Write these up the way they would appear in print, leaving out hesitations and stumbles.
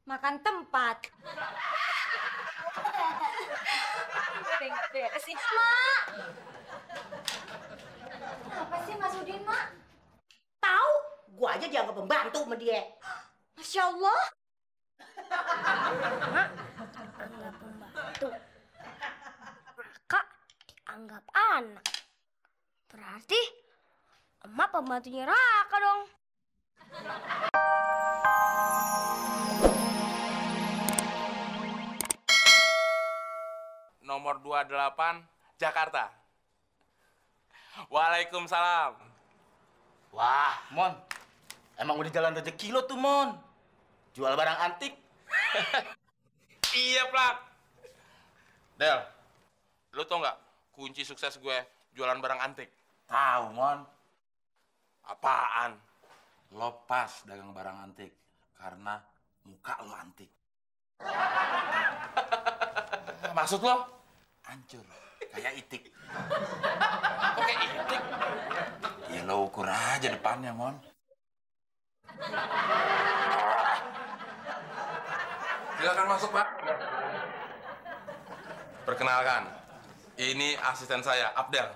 makan tempat. Sih, Mak. Apa sih Mas Udin, Mak? Tahu, gua aja dianggap pembantu sama dia. Masya Allah. Mak, anggap pembantu. Raka dianggap anak. Berarti emak pembantunya Raka dong. Nomor 28, Jakarta. Waalaikumsalam. Wah, Mon. Emang udah jalan rezeki lo tuh, Mon. Jual barang antik. Iya, Plak. Del, lu tau nggak kunci sukses gue jualan barang antik? Tahu, Mon. Apaan? Lo pas dagang barang antik. Karena muka lo antik. Maksud lo? Hancur. Kayak itik. Kok kayak itik? Ya lo ukur aja depannya, Mon. Silakan masuk, Pak. Perkenalkan, ini asisten saya, Abdel.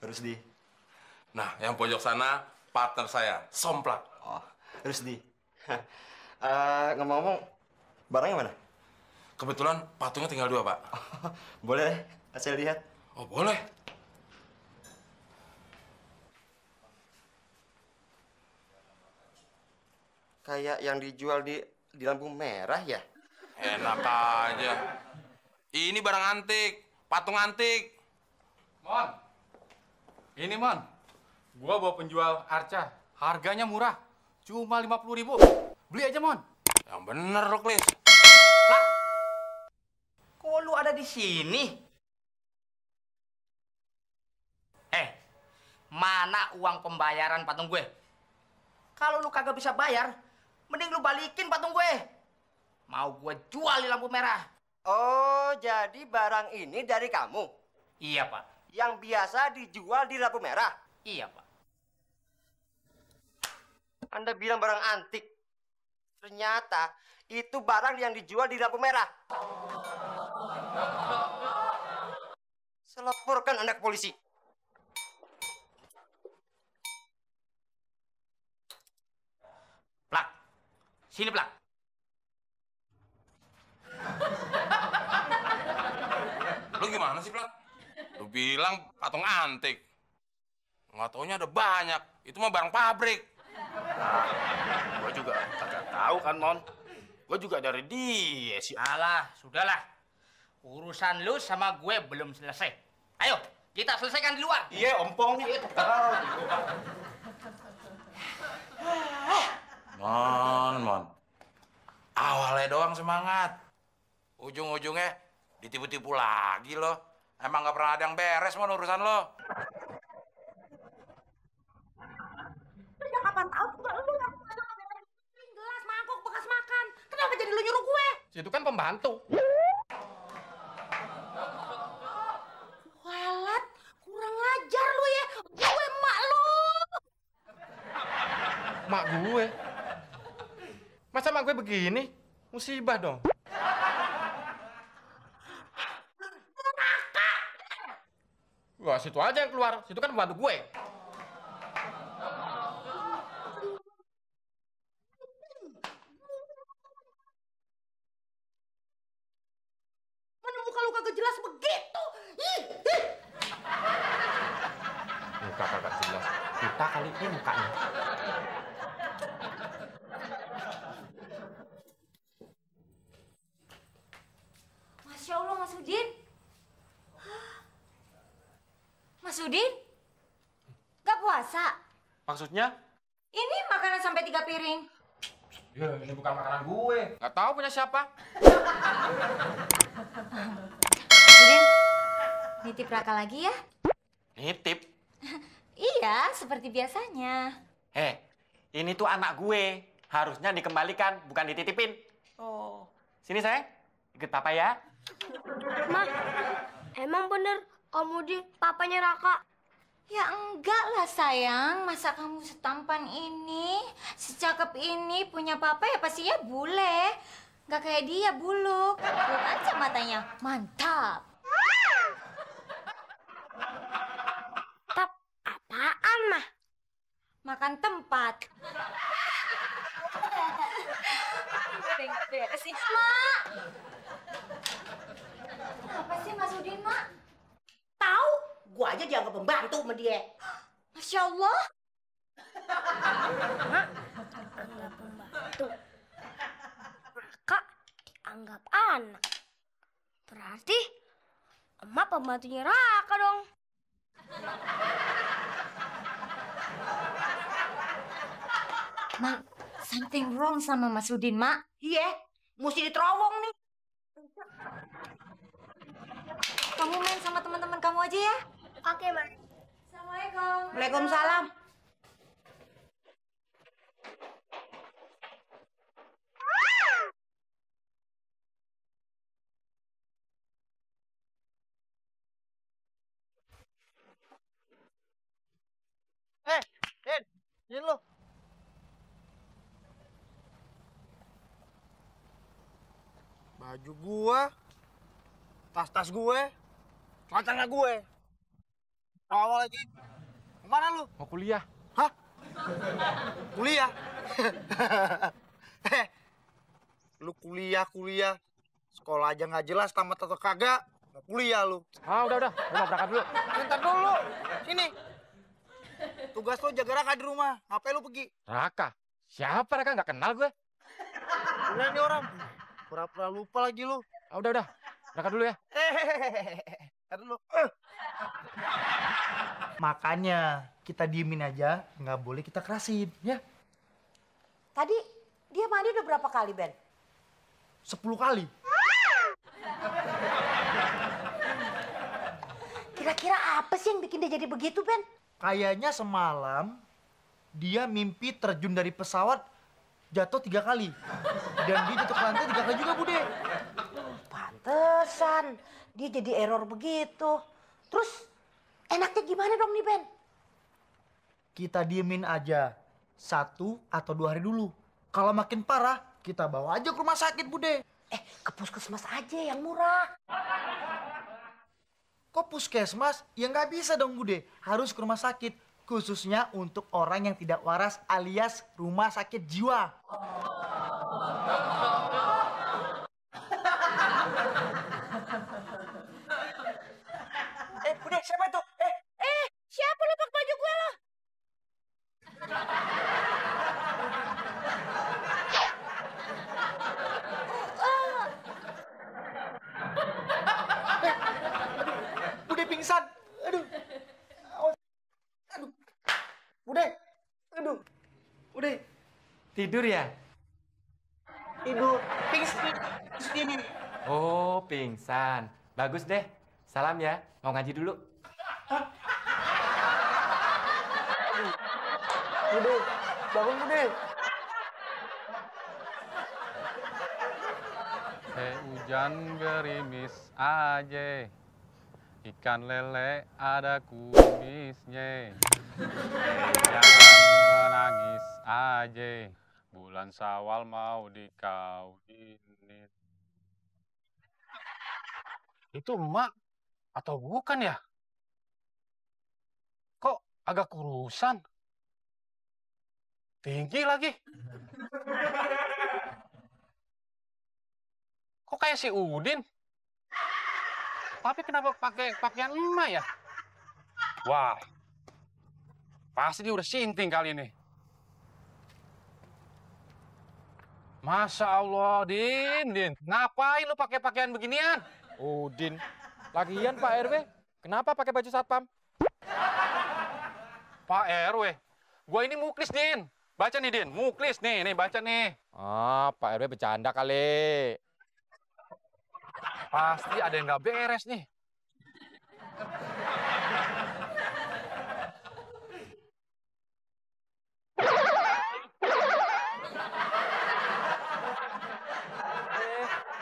Terus di. Nah, yang pojok sana partner saya, Somplak. Oh, terus di. Ngomong-ngomong, barangnya mana? Kebetulan patungnya tinggal 2, Pak. Boleh deh, saya lihat. Oh, boleh. Kayak yang dijual di lampu merah ya? Enak aja. Ini barang antik, patung antik. Mon, ini Mon, gua bawa penjual arca, harganya murah, cuma 50.000. Beli aja Mon. Yang bener lo, Klis. Lah, kok lu ada di sini? Mana uang pembayaran patung gue? Kalau lu kagak bisa bayar, mending lu balikin patung gue. Mau gue jual di lampu merah. Oh, jadi barang ini dari kamu? Iya, Pak. Yang biasa dijual di lampu merah? Iya, Pak. Anda bilang barang antik. Ternyata itu barang yang dijual di lampu merah. Saya laporkan Anda ke polisi. Plak. Sini, Plak. Lu gimana sih, Plak? Lu bilang patung antik. Nggak taunya ada banyak. Itu mah barang pabrik. Gue juga kagak tahu kan, Mon. Gue juga dari dia sih. Alah, sudahlah. Urusan lu sama gue belum selesai. Ayo, kita selesaikan di luar. Iya, ompong. Mon. Awalnya doang semangat. Ujung-ujungnya ditipu-tipu lagi lo. Emang nggak pernah ada yang beres, Mon, urusan lo. Sejak kapan tahu juga lu yang gelas mangkok bekas makan. Kenapa jadi lu nyuruh gue? Situ kan pembantu. Walat, kurang ajar lu ya. Gue emak lu. Mak gue. Masa mak gue begini? Musibah dong. Wah, situ aja yang keluar. Situ kan pembantu gue. Mana muka lu kagak jelas begitu. Muka kagak jelas. Kita kali ini mukanya. Masya Allah, Mas Udin. Mas Udin? Gak puasa? Maksudnya? Ini makanan sampai 3 piring. Ya, ini bukan makanan gue. Nggak tahu punya siapa. Mas Udin, nitip Raka lagi ya? Nitip. Iya, seperti biasanya. Ini tuh anak gue. Harusnya dikembalikan, bukan dititipin. Oh. Sini, sayang. Ikut papa ya. Ma, emang bener Om Udin papanya Raka? Ya enggak lah sayang, masa kamu setampan ini, secakep ini, punya papa ya pastinya bule. Gak kayak dia, buluk. Lihat aja matanya, mantap. Tap, apaan mah? Makan tempat. Mak! Apa sih Mas Udin, Mak? Tahu? Gua aja dianggap pembantu sama dia. Masya Allah. Anggap pembantu. Raka dianggap anak. Berarti emak pembantunya Raka dong. Mak, something wrong sama Mas Udin, Mak. Iya, mesti diterowong nih. Kamu main sama teman-teman kamu aja ya. Oke, Mak. Assalamualaikum. Waalaikumsalam. Din lo. Baju gua, tas-tas gue, celana gue. Awal lagi. Kemana lu? Mau kuliah. Hah? Kuliah? Lu kuliah. Sekolah aja nggak jelas, tamat atau kagak. Mau kuliah lu. Ah, udah. Gua mau berangkat dulu. Bentar dulu. Sini. Tugas lo jaga Raka di rumah. Ngapain lu pergi? Raka? Siapa Raka? Nggak kenal gue. Udah nih orang. Pura-pura lupa lagi lu. Ah, udah. Berangkat dulu ya. Ntar dulu. Makanya kita diemin aja, nggak boleh kita kerasin, ya? Tadi dia mandi udah berapa kali, Ben? 10 kali. Kira-kira apa sih yang bikin dia jadi begitu, Ben? Kayaknya semalam dia mimpi terjun dari pesawat jatuh 3 kali. Dan dia jatuh ke lantai 3 kali juga, Bude. Pantesan dia jadi error begitu. Terus enaknya gimana dong nih, Ben? Kita diemin aja 1 atau 2 hari dulu. Kalau makin parah, kita bawa aja ke rumah sakit, Bude. Ke puskesmas aja yang murah. Kok puskesmas? Ya nggak bisa dong, Bude. Harus ke rumah sakit. Khususnya untuk orang yang tidak waras alias rumah sakit jiwa. Bude, siapa itu? Siapa lu pakai baju gue lo? Bude pingsan. Aduh. Bude. Aduh. Bude. Tidur ya? Tidur. Pingsan. Sini. Oh, pingsan. Bagus deh. Salam ya. Mau ngaji dulu. Bude. Bangun, Bude. Hujan gerimis aja. Ikan lele ada kumisnya. Jangan menangis aja. Bulan Syawal mau dikawinin. Itu emak atau bukan ya? Kok agak kurusan? Tinggi lagi. Kok kayak si Udin? Tapi kenapa pakai pakaian emak ya? Wah, pasti dia udah sinting kali ini. Masya Allah, Din. Ngapain lu pakai pakaian beginian? Udin, lagian Pak RW, kenapa pakai baju satpam? Pak RW, gua ini muklis, Din. Baca nih, Din. Muklis nih baca nih. Ah, Pak RW bercanda kali. Pasti ada yang nggak beres nih.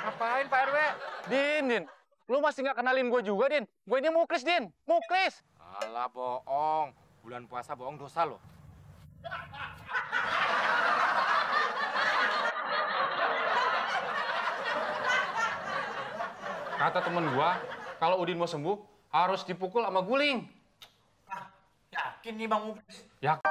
Ngapain Pak RW? Din, lu masih nggak kenalin gue juga, Din. Gue ini muklis, Din. Muklis. Alah bohong. Bulan puasa bohong dosa loh. Kata temen gua, kalau Udin mau sembuh harus dipukul sama guling. Yakin nih Bang Muklis? Yakin.